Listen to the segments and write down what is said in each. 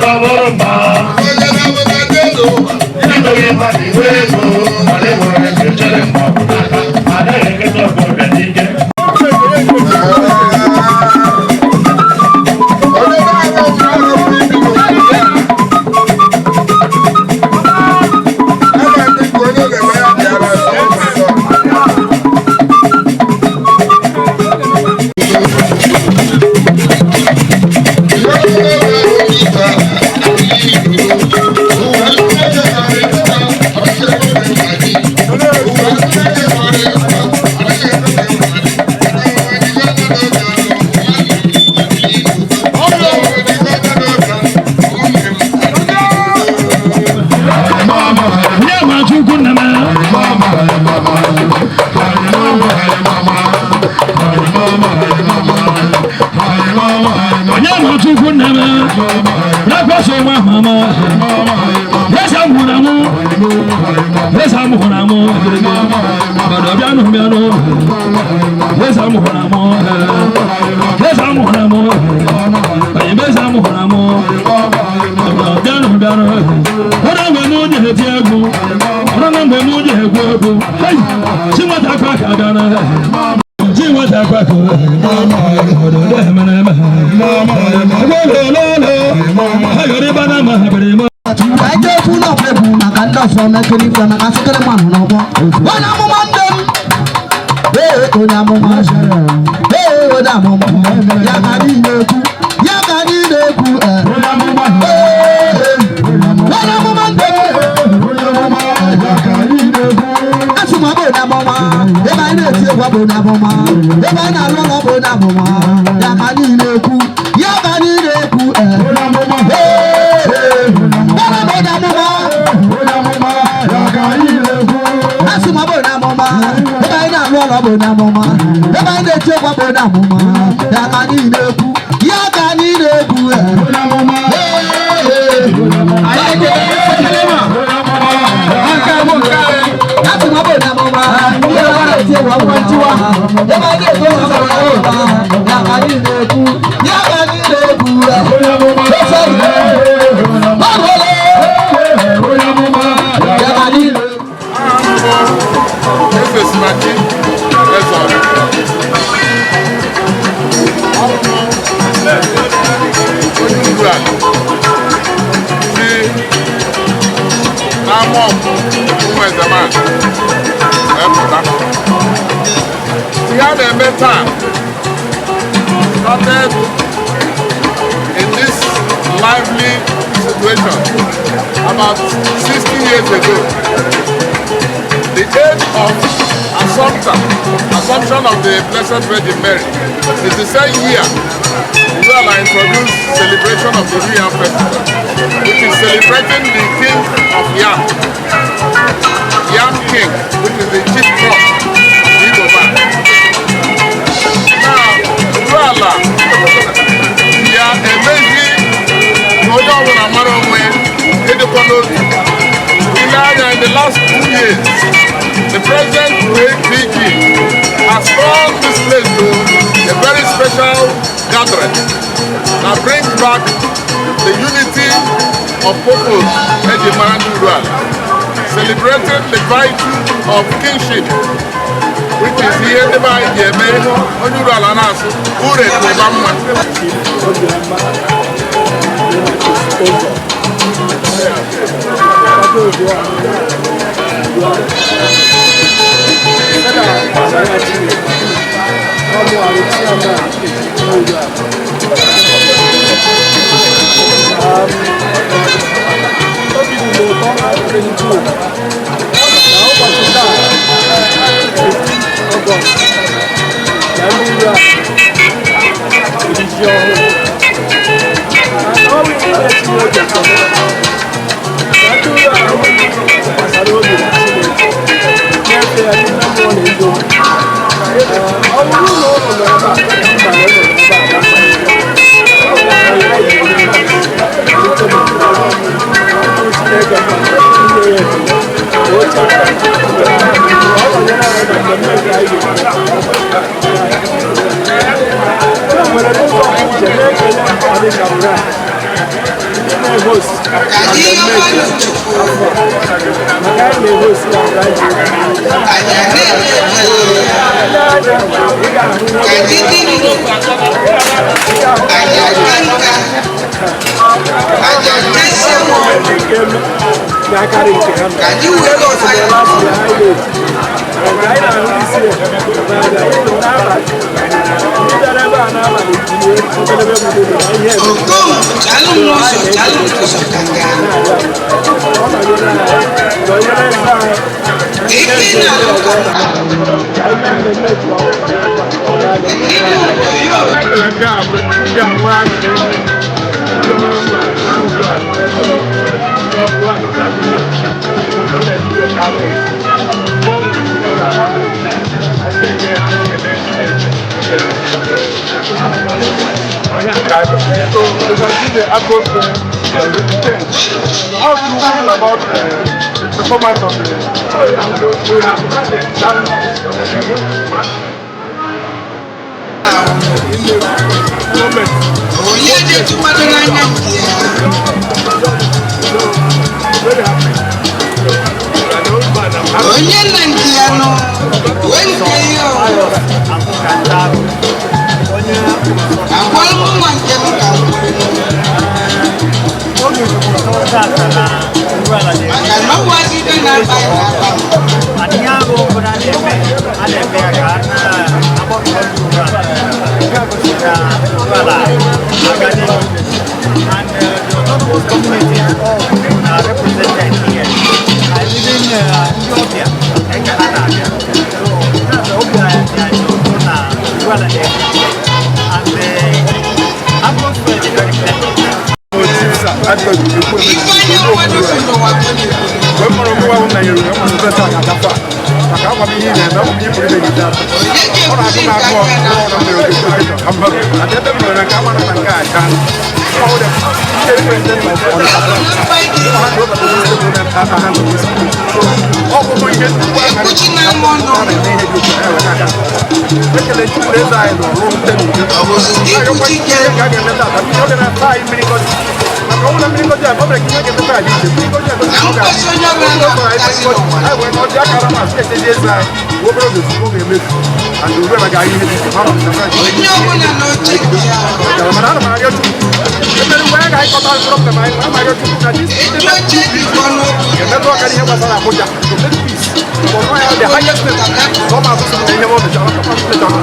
Ka ọ bụrụ mba. Ịnụghị mmadụ iwe ego, mana ị nwere ntị chere mgbe ọ bụ n'aka. Anaghị eketa okorobịa n'ike. Nye ma Chukwu nna m. Onye ma Chukwu nna m. Nakwasị nwa mama. Eze amụrụ amụ. Eze amụrụ amụ. Gbọdọ bịanụ bịanụ. Eze amụrụ amụ. Eze amụrụ amụ. Onye eze amụrụ amụ. Bịanụ bịanụ. Ọrụ mgbe mụ ji eti egwu. Ọrụ mgbe mụ ji egwu egwu. Hey! Chi nwata akwa ka bịa na. Chi nwata akwa ka. Ododo emere eme. Olololo. Ayọrịba na ma habere ma. Ka anyị jee ekwu n'ọkwa egwu maka ndị ọfọ mekiri ife maka sịkịrị mmanụ n'ọgbọ. Onye amụma nne m, ee, onye amụma, ee, onye amụma, ya ka anyị na-ekwu, ya ka anyị na-ekwu, ee, ee, onye amụma nne m. Asị m, ọ bụ onye amụma, ebe anyị na-eti egwu, ọ bụ onye amụma, ebe anyị na-alụ ụlọ, ọ bụ onye amụma, ya ka anyị na-ekwu, ya ka anyị na-ekwu, ee, ee, onye amụma. Asị m, ọ bụ onye amụma, ebe anyị na-alụ ọrụ, ọ bụ onye amụma, ebe anyị na-eti egwu, ọ bụ onye amụma, ya ka anyị na-ekwu, ya ka anyị na-ekwu, ee. Ee, anyị asị m, ọ bụ onye amụma, ebe anyị na-eti egwu, ọ bụ onye amụma, ebe anyị na-eto egwu, ọ bụ onye amụma, ya ka anyị na-ekwu, ya ka anyị na-ekwu, ee. Ọ bụ ole? Ya ka anyị na-ekwu. Eze Sinachi Eze, onye ugbu a si n'ama ọkụ ụmụ Ezeman wee pụta. Ihe a na-eme taa started in this lively situation about 60 years ago. The age of Assumption of the Blessed Virgin Mary is the same year Urualla introduced celebration of the New Yam Festival, which is celebrating the king of Yam, Yam King, which is the chief crop of the Igbo man. Now, Urualla ya emezi na onye ọbụla mara onwe ịdịkwa n'otu. Ile anya, in the last 2 years, the president APG has turned this place to a very special gathering that brings back the unity of purpose eji mara ndị Urualla, celebrating the virtue of kingship, which is ihe ndị be anyị ji eme onye Urualla na-asụ ure tụba mma. Obiọma ụzọ kwado obi a site na amara Chineke, ọ bụ arụ chairman ejiji Urualla. Obi dị m ụtọ nke ukwuu na ụbọchị taa, 15 Ọgọst, na ndị Urualla eri ji ọhụrụ. Ọ bụ ihe Chineke ekele na ndị Urualla gbasara obi na Chineke na-efe ya n'ime mmụọ na eziokwu. Ọ bụrụ na ụlọ nọ ebe a, mba, na ụlọ nọ ebe a, ọ bụ na ya ga-eme Chineke mma, inye ya ekele ka o cheta ọ nọnyere anyị na mmemme nke anyị ga-eme. E nwere n'ụzọ pụrụ iche na-ekele Ọnịsha branch. Ndị na-ehost mmemme afọ maka anyị na-ehost ya mgbe anyị ji ele anya, ị ga-ahụ nwoke. Nke na-akarị nke ha mere. Lagos bụ last year high load. Mgbe anyị na-ahụ isi na-abịa ịnụ n'abalị, ndị bịara ebe a n'abalị tinye obelebe gburugburu na ihe eme. Ọ nọnyere anyị, nọnyere eze anyị, ndị eze ndị ọzọ ka anyị mee mmemme etu ọ na-aga. Nke a bụ ndị a nwe So you can see the atmosphere, the intent. How do you feel about the performance of the we have that in the moment? So, very happy. And the old man, I'm happy. Onye na nke ya nọ wee nke ya agwalụ nwa nke m ka m maka na ọnwa ibe na-aba ya na-aba m. And the autonomous communities all are represented here. And even Ethiopia and Canada. So that's the Obia and the atmosphere is very pleasant. Ifeanyi nkwado si n'ụwa ka ọ na-ekwu. Onye ga-ekwuzi nke aka na ekwuchi na mma ọnụ ọ bụzi ikpuchi ike. Na mkpesa onye ọbụla na-apụtasị n'ụwa. Onye ọbụla n'oche nke ya etu oche dịkọ n'okwu. Onye kwuchina n'onye ọzọ.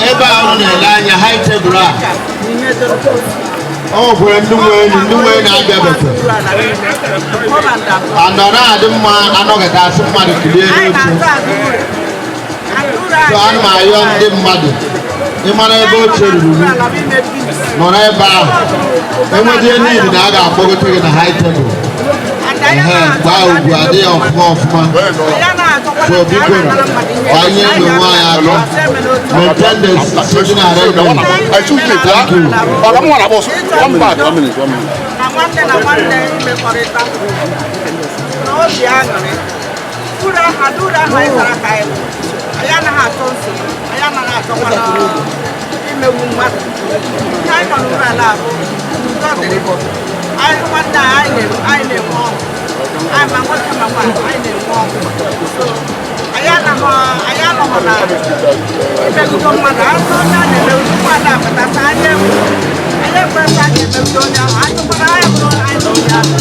Ebe a unu na-ele anya high table a, o nwekwara ndị nwe enyi, ndị nwe enyi abịabefe and ọ na-adị mma anọgide asị mmadụ kulie n'oche. So ana m ayọ ndị mmadụ, ịmara ebe oche ruru gị, nọrọ ebe ahụ. Enwedie niile na a ga-akpọgote gị na high table. Ehe, mgbe ahụ ugwu adịghị ọfụma ọfụma. So biko, gbanye n'onwe anyị aka, maintain the sitting arrangement. Thank you. Na nwanne na nwanne imekọrịta na obi aṅụrị uru aha na uru aha anyị zara ka anyị bụ. Anyị anaghị achọ nsogbu, anyị anaghị achọkwa na imegbu mmadụ. Ihe anyị nọ n'uru ala bụ udo dịrị anyị. Nwanne a, anyị na-enwe ọṅụ anyị, ma nwoke ma nwaanyị, anyị na-enwe ọṅụ. So anyị anaghị, anyị anọghị na imegide mmadụ. Asị onye a na-emegide mmadụ apụtasị, anyị ekwe, anyị ekwesị anyị emegide onye ahụ. Anyị tụkwara anyị bụrụ anyị na onye ahụ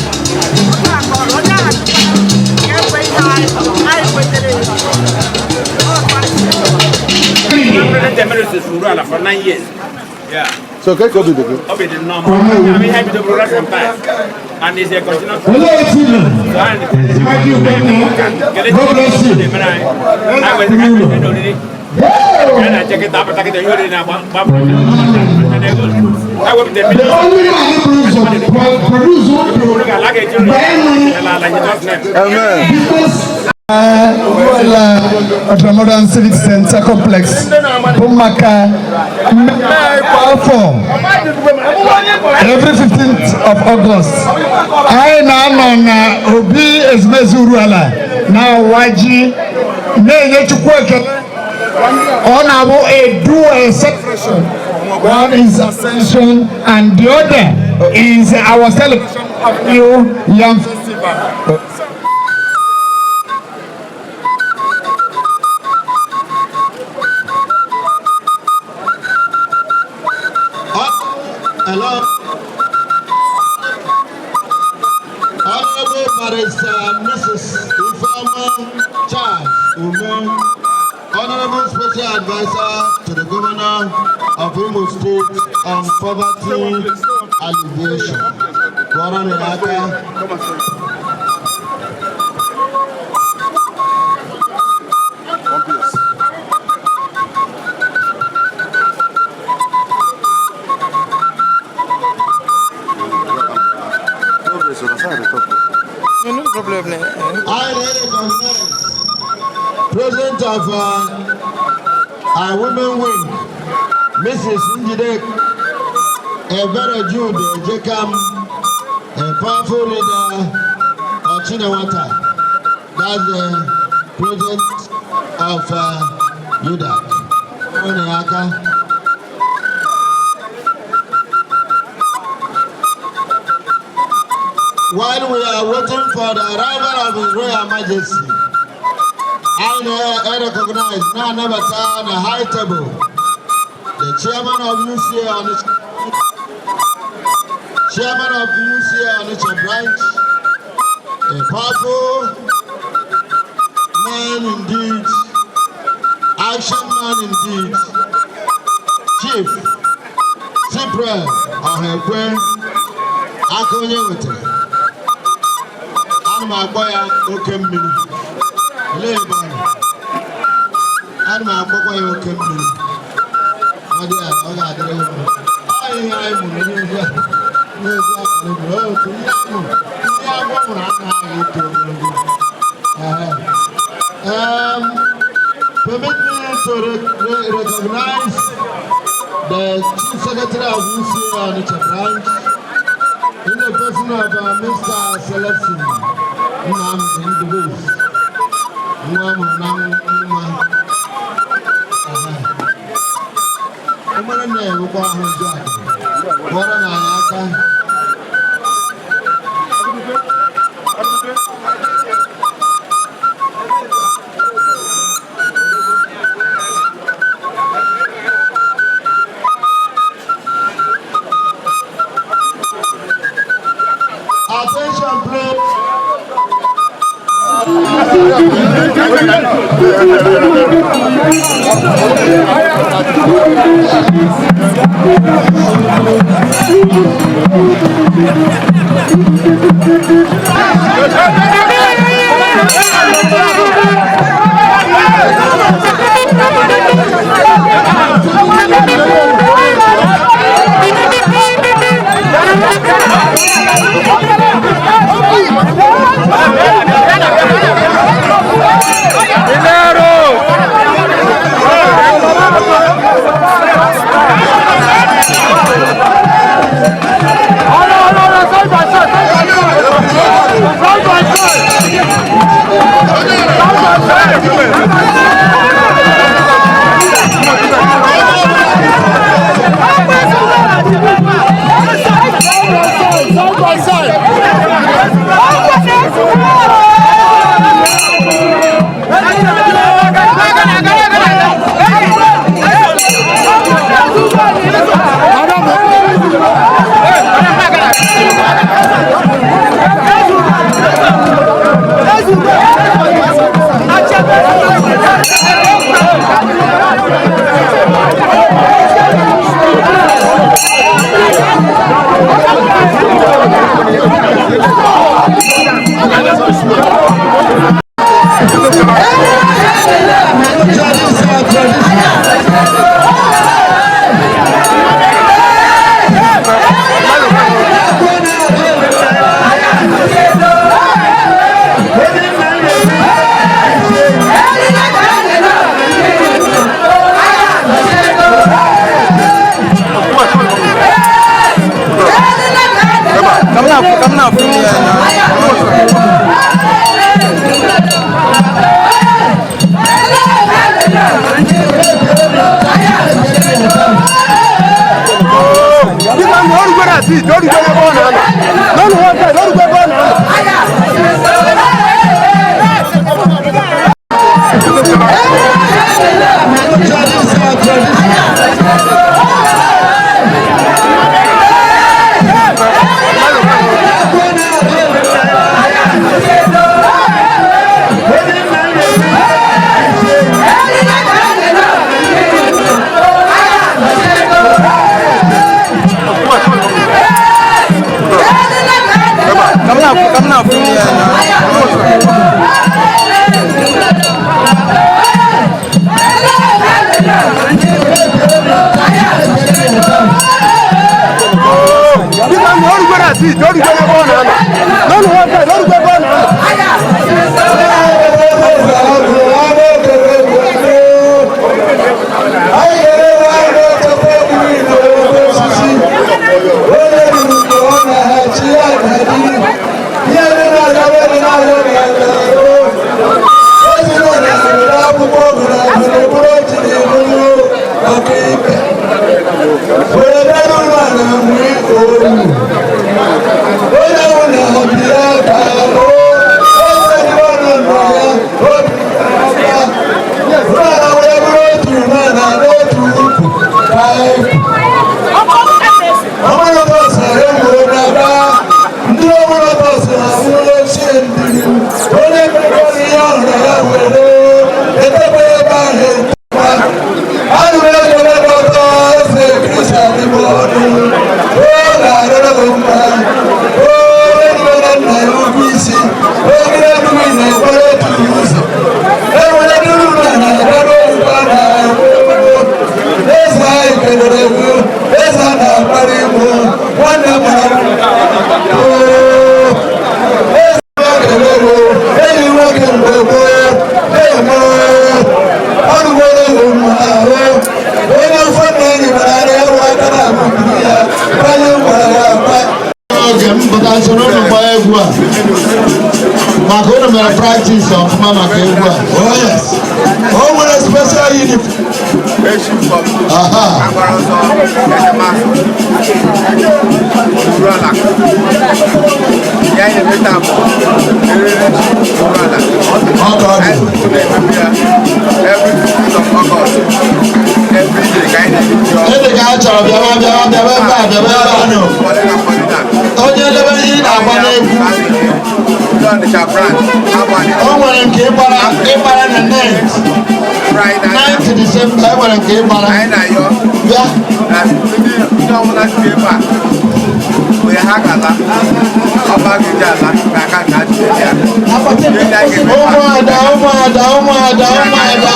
otu a ka ọrụ onye ahụ tụkwara ka ekwe ihe anyị chọrọ, anyị kwetere ya. Ọ President Emeritus Uruala for 9 years. Yeah. So ka obi dị gị? Obi dị nnọọ mma. I mean, ha bidoro right from time. And it's a continuous. So anyị God bless you. na-emere anyị. Anyị nwere ka anyị na oriri. Anyị na-eche kịta apụta kịta ihe oriri na-agba gba. Ha wepụta The only man who produce mmiri ala ga-eji nri ala ala in Jesus' name. Amen. because Ụlọ Ultramodern Civic Center Complex bụ maka mmemme kwa afọ, every 15th of August, anyị na-anọ na obi ezumezu Uruala na awa ji. Na-enye Chukwu ekele. Ọ na-abụ a dual celebration. One is Ascension and the other is our celebration of New Yam Festival. Hello. Honorable Barrister Mrs. Ifeoma Charles Ume, Honorable Special Advisor to the Governor of Imo State on Poverty Alleviation. Kụọrọ nụ ya aka. No problem. I recognize President of our Women Wing, Mrs. Njide Ebere Jude Ejekam, a powerful leader of Chinawata. That's the president of UDAC. Onye aka. While we are waiting for the arrival of His Royal Majesty, I recognize now anabata the high table, the chairman of UCA Onitsha, chairman of UCA Onitsha branch, a powerful man indeed, action man indeed, Chief Cyprian Ohekwe aka onye wetara. Ana m akpọ ya oke mmiri. Olee ebe ọ nọ? Ana m akpọkwa ya oke mmiri. Ọ dị ya, ọ ga-adịrị ya mma. Ọ ihe anyị mụrụ n'ezi a n'ezi akara mụrụ otu ihe ahụ ndị agwọ mụrụ anaghị eto ogologo. Permit me to recognize the Chief Secretary of UCA Onitsha branch in the person of Mr. Celestine Nnamdi Ndubis. Nwa mụrụ na nwa. Ụmụnne na-enwekwa ahụ ndị a. Kụọrọ na ya aka. Attention, please. ite orugbo ebe ọ na-anọ n'ọnụ nwoke orugbo ebe ọ na-anọ. Maka unu mere practice ọfụma maka egwu a. Oh yes. O nwere special uniform. Aha. Ede ka a chọrọ bịawa bịawa bịawa ebe a bịawa ebe a nọ. Onye debe ihe ị na-agba n'egwu. O nwere nke ịgbara na 9th. 9th December e nwere nke ịgbara. Bịa. Ụmụada ụmụada ụmụada ụmụada.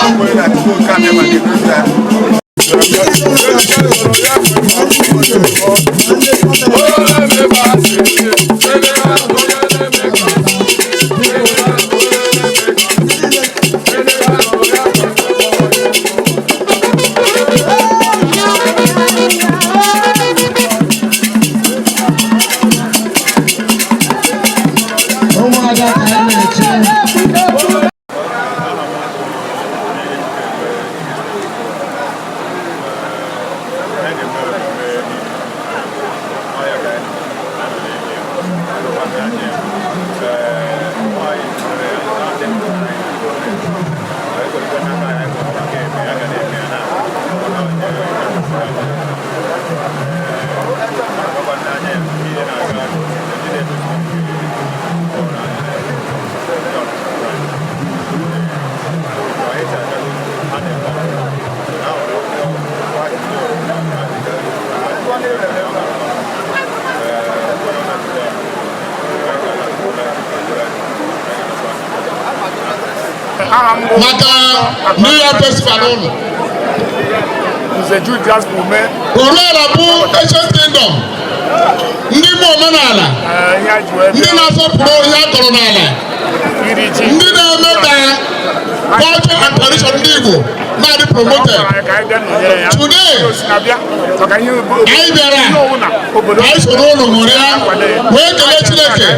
Ụmụada ka a na-eche. Maka New Year Festival ụlọ. Uruala bụ Ancient Kingdom, ndị bụ omenala, ndị na-asọpụrụ ihe a kọrọ n'ala, ndị na-eme ka culture and tradition ndị Igbo na-adị promoted. Today, anyị bịara anyị soro ụlọ ṅụrịa wee kelee Chineke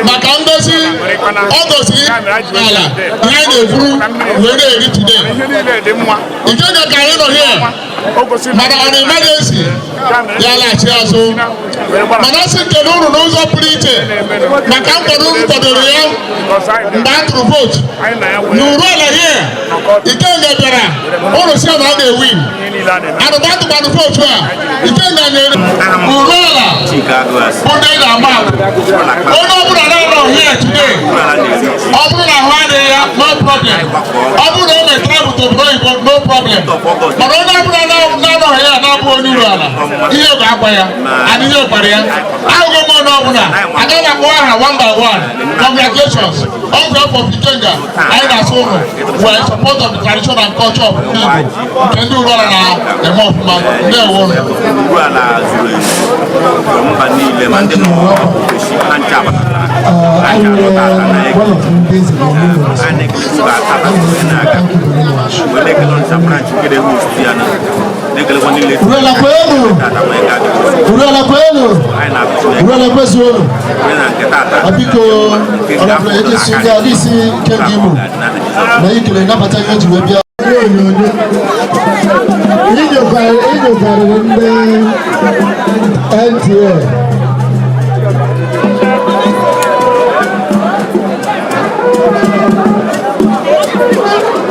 maka ngozi ọ gọziri n'ala ihe anyị na-eburu wee na-eri today. Nke ga ka anyị nọ here Mana on emergency ya laghachi azụ. Mana asị nkele unu n'ụzọ pụrụ iche maka nkwado unu kwadoro ya mgbe a tụrụ vootu n'Uruala here. Ikenga bịara, unu si na ọ ga-ewin. Anụba atụkwanụ vootu a Ikenga nyere Uruala bụ ndị na-ama onye ọbụla na-anọ here today. Ọ bụrụ na ahụ adịghị ya, no problem. Ọ bụrụ na o mee travel to obodo oyibo, no problem. Mana onye ọbụla na-anọghị ya na-abụ onye Uruala, ihe ga-agwa ya and ihe gwara ya ahụghị m onye ọbụla agaghị akpọ aha one by one. Congratulations. On behalf of Ikenga, anyị na-asụ ụnụ, we are in support of the tradition and culture of ndị Igbo nke ndị Uruala na-eme ọfụma. Ndewo ụnụ. Uruala zuru ezu, mba niile, ma ndị nọ ofesi, ha ncha abatara ha ncha alọtata na a na-ekele mba atata na-aga wee na-ekele Ọnịcha branch nke na-ehost ya, na na-ekelekwa niile. Uruala kwenu! Tata nwee ga-adị. Uruala kwenu! Anyị na-atụ Chineke Uruala kwezuonu! wee na nke tata. Biko, Honorable Ejesi ndị a n'isi Ikenga Imo na ikele nabata ihe o ji wee bịa. Ihe onyonyo inyokarịrị ndị NTA.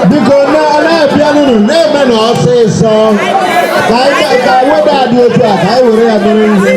Biko, na-abịanụnụ na-eme na ọsịsọ ka anyị ka weda dị otu a ka anyị were ya mere ihe.